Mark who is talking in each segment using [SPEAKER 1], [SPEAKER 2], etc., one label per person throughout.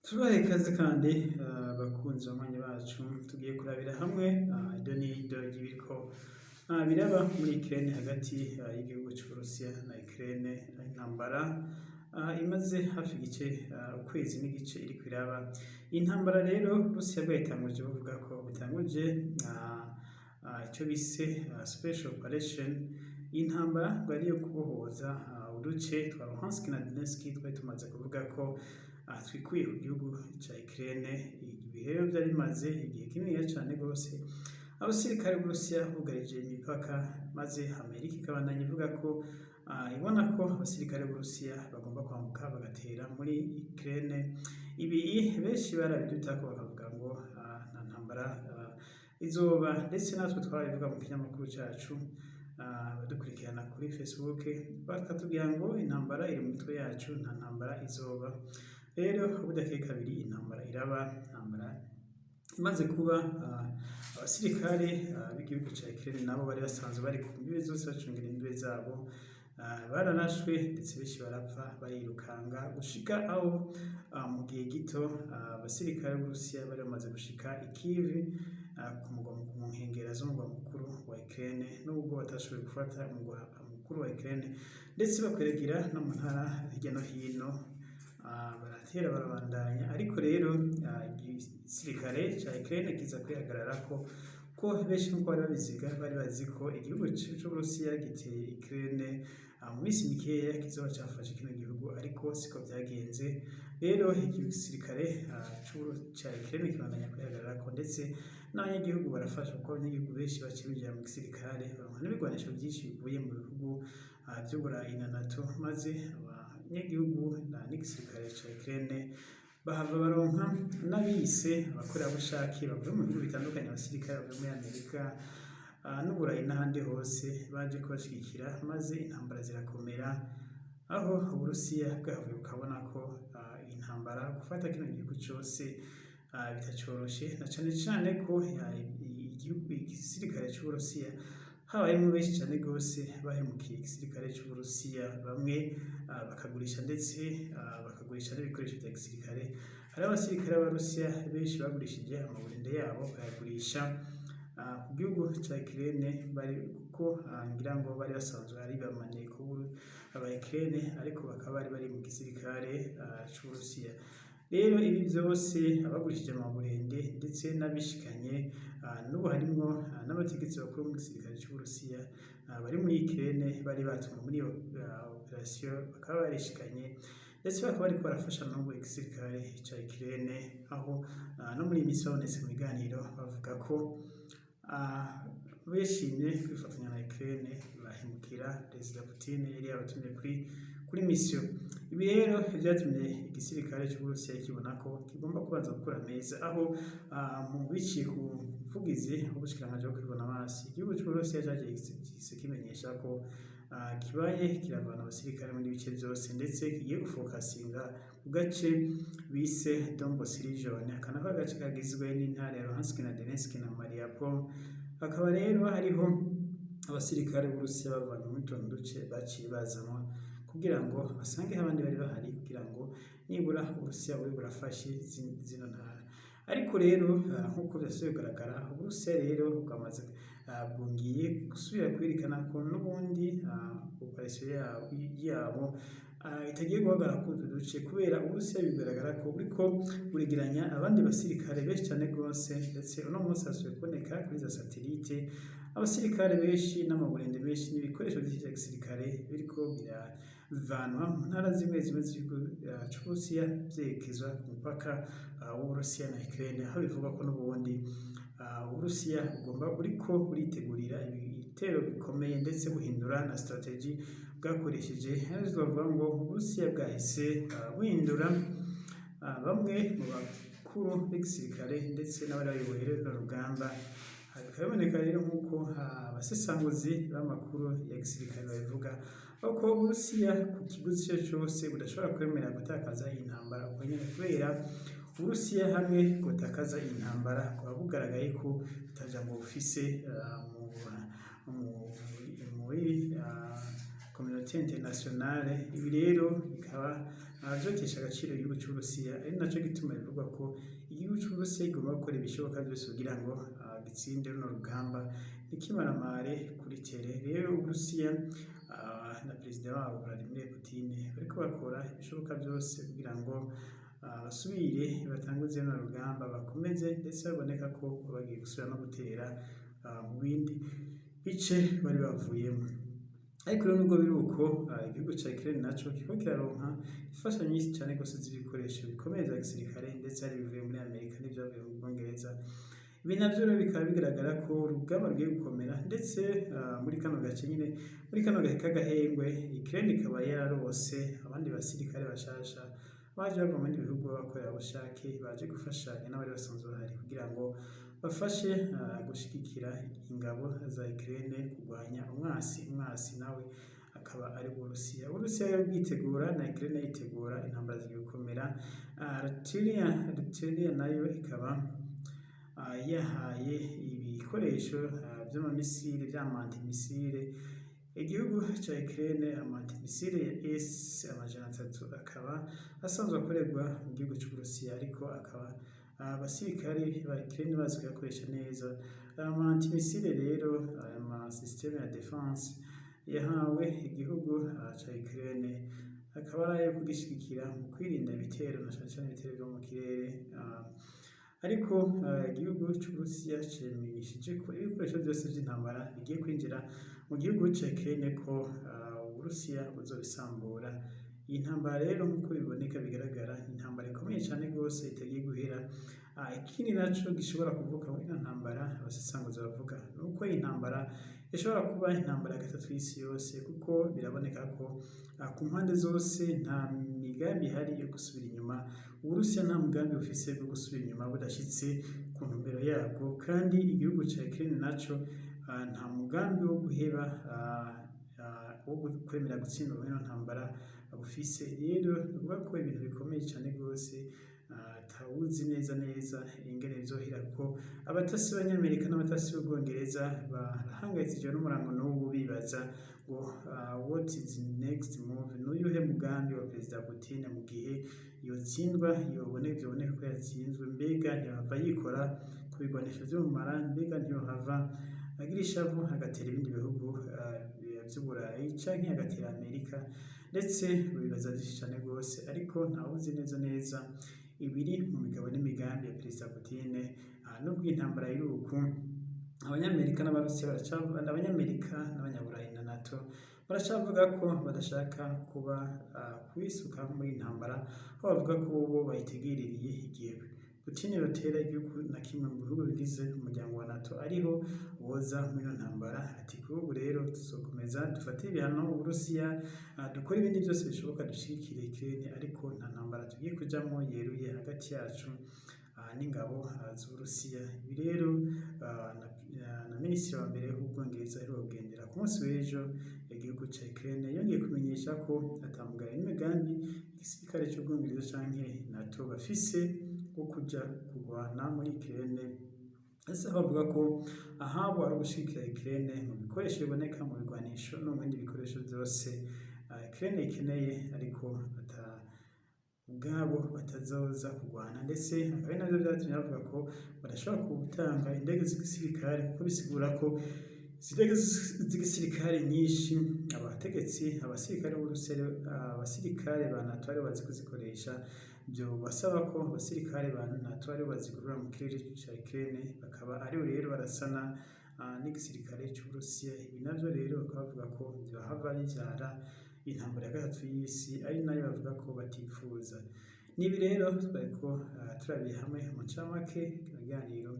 [SPEAKER 1] Tubahe ikaze kandi bakunzi banywanyi bacu. Tugiye kurabira hamwe ido n'ido ry'ibiriko biraba muri Ukraine, hagati y'igihugu c'Uburusiya na Ukraine. Intambara imaze hafi igice, ukwezi n'igice iriko iraba. Intambara rero Uburusiya bwayitanguje buvuga ko butanguje ico bise special operation. Iyi ntambara ngo ari iyo kubohoza uduce twa Luhansk na Donetsk twari tumaze kuvuga ko twikuye ku gihugu ca Ukraine. Ibi rero vyari bimaze igihe kininiya cane gose abasirikare b'Uburusiya bugarije imipaka, maze Amerika ikabandanya ivuga ko ibona ko abasirikare b'Uburusiya bagomba kwambuka bagatera muri Ukraine. Ibi benshi barabidutako, bakavuga ngo nta ntambara izoba, ndetse natwe twarabivuga mu kinyamakuru cacu. Abadukurikirana kuri Facebook bakatubwira ngo intambara iri mu mitwe yacu, nta ntambara izoba. Rero budakeye kabiri intambara iraba. Intambara imaze kuba, abasirikare b'igihugu ca Ukraine nabo bari basanzwe bari ku mbibe zose bacungera imbibe zabo, bararashwe, ndetse benshi barapfa, barirukanga gushika aho mu gihe gito abasirikare b'Uburusiya bari bamaze gushika i Kiev, ku mugwa, mu nkengera z'umugwa mukuru wa Ukraine, nubwo batashoboye gufata umugwa mukuru wa Ukraine, ndetse bakwiragira no mu ntara hirya no hino, baratera barabandanya. Ariko rero igisirikare ca Ukraine kiza kwihagararako, ko benshi nkuko bari babiziga, bari bazi ko igihugu c'Uburusiya giteye Ukraine, mu minsi mikeya kizoba cafashe kino gihugu, ariko siko vyagenze. Rero igisirikare ca Ukraine kibandanya kwihagararako, ndetse n'abanyagihugu barafasha, kuko abanyagihugu benshi baciye binjira mu gisirikare, baronka n'ibigwanisho vyinshi bivuye mu bihugu vy'Uburayi na NATO, maze abanyagihugu n'igisirikare ca Ukraine bahava baronka n'abise abakorerabushake bavuye mu bihugu bitandukanye, abasirikare bavuye muri Amerika n'Uburayi n'ahandi hose baje kubashigikira, maze intambara zirakomera, aho Uburusiya bwahavuye bukabona ko intambara gufata kino gihugu cose bitacoroshe, na cane cane ko igihugu, igisirikare c'Uburusiya habayemwo benshi cane gose bahemukiye igisirikare c'Uburusiya, bamwe bakagurisha, ndetse bakagurisha n'ibikoresho vya gisirikare. Hariho abasirikare b'Abarusiya benshi bagurishije amaburende yabo, bayagurisha ku gihugu ca Ukraine, bari kuko ngira ngo bari basanzwe ari bamaneko aba Ukraine, ariko bakaba bari bari mu gisirikare c'Uburusiya. Rero ibi vyose, abagurishije amaburende ndetse n'abishikanye, n'ubu harimwo n'abategetsi bakuru mu gisirikare c'Uburusiya bari muri Ukraine, bari batumwe muri iyo operation, bakaba barishikanye, ndetse bakaba bariko barafasha n'ubu igisirikare ca Ukraine, aho no muri iyi minsi babonetse mu biganiro bavuga ko bishimye kwifatanya na Ukraine, bahemukira Perezida Putin yari yabatumye kuri mission. Ibi rero vyatumye igisirikare c'Uburusiya kibona ko kigomba kubanza gukura meza, aho mu biciye ku muvugizi w'ubushikiranganji bwo kwivuna amazi, igihugu c'Uburusiya cagiye gihise kimenyesha ko kibaye kiravana abasirikare muri bice vyose, ndetse kigiye gufokasinga ku gace bise Donbas region. Aka nako agace kagizwe n'intara ya Luhansk na Donetsk na Mariupol. Hakaba rero hariho abasirikare b'Uburusiya bavanywe muri tuno duce, baciye bazanwa kugira ngo basangeho abandi bari bahari, kugira ngo nibura Uburusiya bube burafashe zino ntara. Ariko rero nk'uko vyasubiye kugaragara, Uburusiya rero bwamaze bwongeye gusubira kwerekana ko n'ubundi operation yabo itagiye guhagarara kuri utu duce, kubera Uburusiya bigaragara ko buriko buregeranya abandi basirikare benshi cane gose, ndetse uno munsi hasubiye kuboneka kuri za satellite abasirikare benshi n'amaburende menshi n'ibikoresho vyinshi vya gisirikare biriko biravanwa mu ntara zimwe zimwe z'igihugu c'Uburusiya vyerekezwa ku mupaka w'Uburusiya na Ukraine, aho bivugwa ko n'ubundi Uburusiya bugomba buriko buritegurira ibitero bikomeye, ndetse buhindura na strategy bwakoresheje. Bavuga ngo Uburusiya bwahise buhindura bamwe mu bakuru b'igisirikare ndetse n'abari bayoboye runo rugamba. Bikaba biboneka rero, nk'uko abasesanguzi b'amakuru ya gisirikare babivuga, ko Uburusiya ku kiguzi ico cose budashobora kwemera gutakaza iyi ntambara uko nyene, kubera Uburusiya hamwe bwotakaza iyi ntambara bwaba bugaragaye ko ata jambo bufise muri communauté internationale. Ibi rero bikaba vyotesha agaciro igihugu c'Uburusiya, ari naco gituma bivugwa ko igihugu c'Uburusiya kigomba gukora ibishoboka vyose kugira ngo gitsinde runo rugamba, ntikimaramare kuri terrain. Rero Uburusiya na perezida wabo Vladimir Putin bariko bakora ibishoboka vyose kugira ngo basubire batanguze runo rugamba, bakomeze, ndetse baboneka ko bagiye gusubira no gutera mu bindi bice bari bavuyemo. Ariko rero nubwo biri uko, igihugu ca Ukraine naco kiriko kiraronka imfashanyo nyinshi cane gose z'ibikoresho bikomeye vya gisirikare, ndetse hari ibivuye muri Amerika n'ivyavuye mu Bwongereza. Ibi navyo rero bikaba bigaragara ko urugamba rugiye gukomera, ndetse muri kano gace nyine, muri kano gahe k'agahengwe, Ukraine ikaba yararose abandi basirikare bashasha baje bava mu bindi bihugu b'abakorerabushake, baje gufashanya n'abari basanzwe bahari kugira ngo bafashe gushigikira ingabo za Ukraine kurwanya umwasi. Umwasi nawe akaba ari Uburusiya. Uburusiya rero bwitegura na Ukraine yitegura, intambara zigiye gukomera. Lithuania nayo ikaba yahaye ibikoresho vy'ama missiles, vy'ama anti-missiles, igihugu ca Ukraine. Ama anti-missiles ya S-300 akaba asanzwe akorerwa mu gihugu c'Uburusiya, ariko akaba abasirikare ba Ukraine bazi kuyakoresha neza. Ama anti-missiles rero, aya ma système ya défense yahawe igihugu ca Ukraine, akaba ari ayo kugishigikira mu kwirinda ibitero, na cane cane ibitero vyo mu kirere. Ariko igihugu c'Uburusiya cimenyesheje ko ibikoresho vyose vy'intambara bigiye kwinjira mu gihugu ca Ukraine, ko Uburusiya buzobisambura. Iyi ntambara rero, nk'uko biboneka, bigaragara, ni intambara ikomeye cane gose itagiye guhera. Ikindi naco gishobora kuvuka muri ino ntambara, abasesanguzi bavuga, nuko iyi ntambara ishobora kuba intambara ya gatatu y'isi yose, kuko biraboneka ko ku mpande zose nta migambi ihari yo gusubira inyuma. Uburusiya nta mugambi bufise bwo gusubira inyuma budashitse ku ntumbero yabwo, kandi igihugu ca Ukraine naco nta mugambi wo guheba, wo kwemera gutsindwa muri ino ntambara bufise. Rero ni ukuvuga ko ibintu bikomeye cane gose, atawuzi neza neza ingene bizohera, kuko abatasi b'Abanyamerika n'abatasi b'Ubwongereza barahangayikishijwe n'umurango n'ubu, bibaza ngo "What is next move?" N'uyuhe mugambi wa Perezida Putin mu gihe yotsindwa, yoboneka, vyoboneka ko yatsinzwe? Mbega ntiyohava yikora ku bigwanisho vy'ubumara? Mbega ntiyohava agira ishavu agatera ibindi bihugu vy'Uburayi canke agatera Amerika? Ndetse bibaza vyinshi cane gose, ariko ntawuzi neza neza ibiri mu migabo n'imigambi ya Perezida Putin. Nubwo intambara iri uku, Abanyamerika n'Abarusiya, Abanyamerika n'Abanyaburayi na NATO baracavuga ko badashaka kuba kwisuka muri iyi ntambara, aho bavuga ko bobo bayitegerereye igihe Putin yotera igihugu na kimwe mu bihugu bigize umuryango wa NATO, ariho boza muri iyo ntambara. Ati: "Kuri ubu rero tuzokomeza dufate ibihano Uburusiya, dukore ibindi byose bishoboka dushigikire Ukraine, ariko nta ntambara tugiye kujamwo yeruye hagati yacu n'ingabo z'Uburusiya." Ibi rero na minisitiri wa mbere w'Ubwongereza aheruka kugendera ku munsi w'ejo igihugu ca Ukraine yongeye kumenyesha ko ata mugabo n'imigambi igisirikare c'Ubwongereza canke NATO bafise wo kuja kurwana muri Ukraine. Ese bavuga ko ahabo ari ugushigikira Ukraine mu bikoresho biboneka, mu bigwanisho no mu bindi bikoresho vyose Ukraine ikeneye, ariko ata ubwabo batazoza kurwana. Ndetse akaba ari navyo vyatumye bavuga ko badashobora gutanga indege z'igisirikare, kuko bisigura ko izi ndege z'igisirikare nyinshi, abategetsi, abasirikare b'Uburusiya, abasirikare ba NATO aribo bazi kuzikoresha. Ivyo basaba ko abasirikare ba NATO aribo bazigurura mu kirere ca Ukraine, bakaba aribo rero barasana n'igisirikare c'Uburusiya. Ibi navyo rero bakaba bavuga ko vyohava bivyara intambara ya gatatu y'isi, ari nayo bavuga ko batifuza. Nibi rero twariko turabiye hamwe mu ncamake kino kiganiro.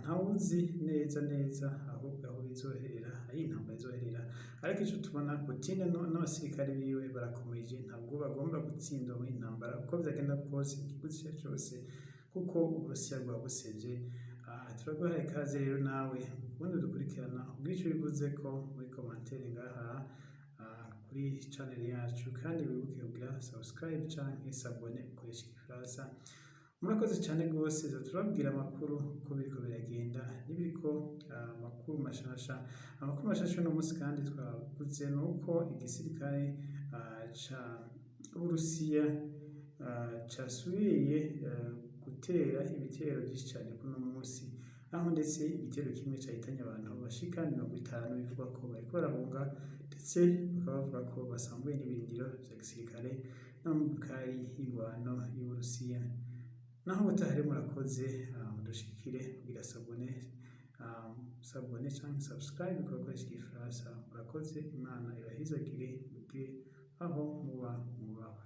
[SPEAKER 1] Ntawuzi neza neza aho bizoherera, aho intambara izoherera, ariko ico tubona, Putin n'abasirikare biwe barakomeje, ntabwo bagomba gutsindwa muri iyi ntambara uko vyagenda kose, ikiguzi ico arico cose, kuko Uburusiya bwaba busevye. Turaguhaye ikaze rero nawe ubundi dukurikirana, ubwire ico ubivuzeko muri commentaire ngaha kuri channel yacu, kandi wibuke kugira subscribe canke s'abonner ukoresha igifaransa. Murakoze cyane rwose, turababwira amakuru uko biriko biragenda n'ibiriko amakuru mashasha. Amakuru mashasha uno munsi kandi twavuze ni uko igisirikare ca Burusiya casubiye gutera ibitero vyinshi cane kuno munsi, aho ndetse igitero kimwe cahitanye abantu bashika 50, bivugwa ko bariko barahunga, ndetse bakaba bavuga ko basambuye n'ibirindiro vya gisirikare n'amamodokari y'ingwano y'Uburusiya. Naho ubutaha rero, murakoze, mudushigikire kugira s'abonner canke subscribe ku bakoresha igifaransa. Murakoze, Imana ibahezagire, mugire aho muba mwubahwe.